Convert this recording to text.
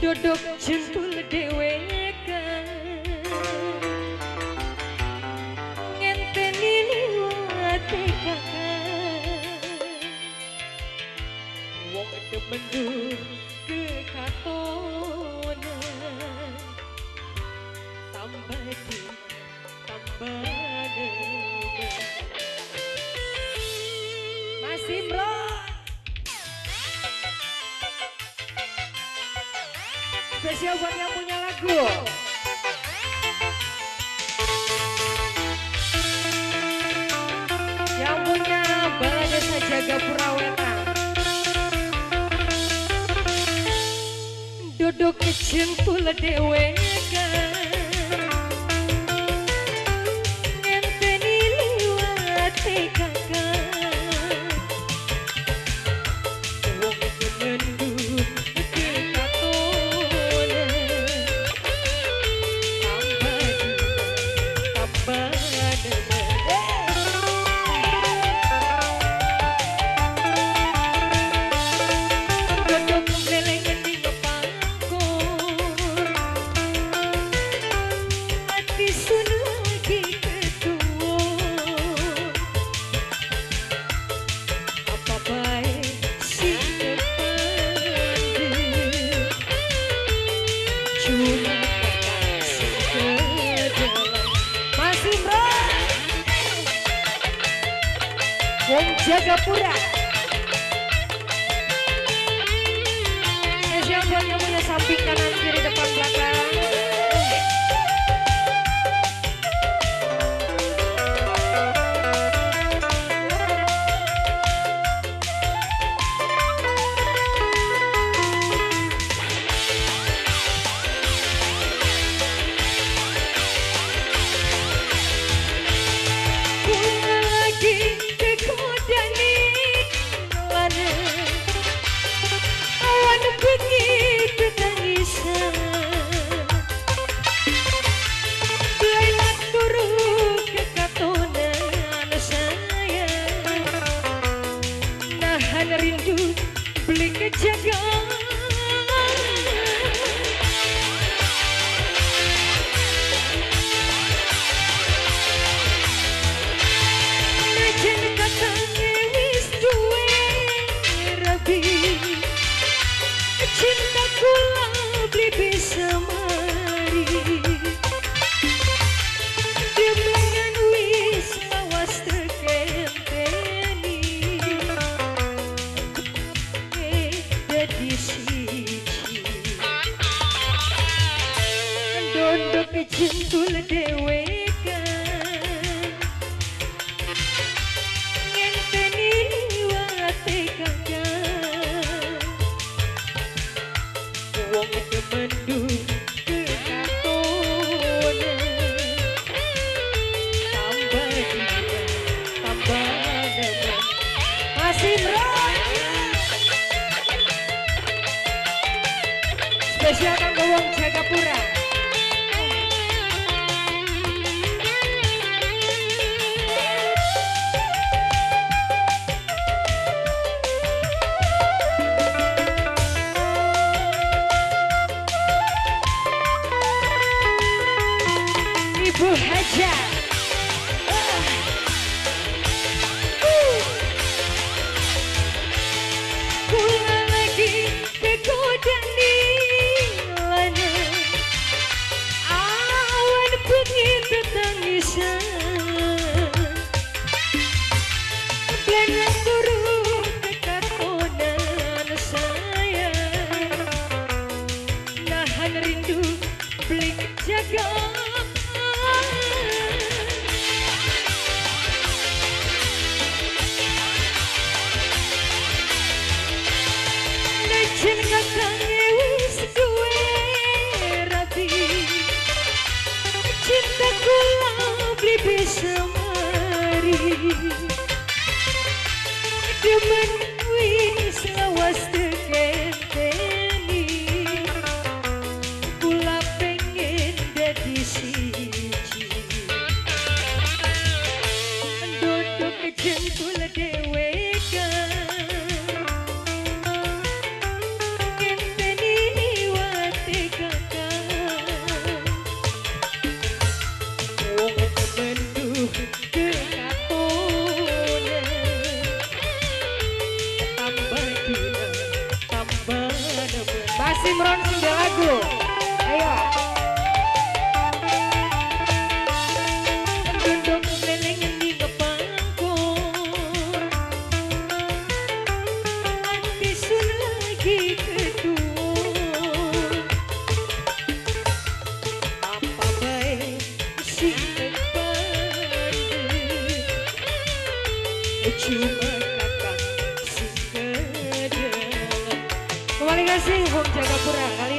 Dodok jentul dhewekan ngenteni liwate kakang wong demendu kekatonan tambah di tambah demen. Mas Imron spesial buat yang punya lagu. Yang punya Balada Sajaga Purawetan. Duduk kejentul dhewekan ngenteni liwate kakang wong demendu Wong Jagapura. Spesial buat yang punya samping kanan kiri depan belakang. Rindu beli kejaga najan katange wis duwe rabi cinta kula beli bisa mari demengan wis lawas tekenteni dondok jentul dhewekan ngenteni liwate kakang wong demendu kekatonan tambah dia tambah demen. Mas Imron spesial kanggo wong Jagapura. Ibu Hajar. Kula lagi kegodani lana awan bengi tetangisan blenang turu kekatonan sayang nahan rindu beli jaga. Najan kakange wis duwe rabi cinta kula beli bisa mari demen wis lawas tekenteni kula pengen dadi siji dodok jentul dhewekan. Cuma kakang sing kedeleng. Kembali kasih Wong Jagapura.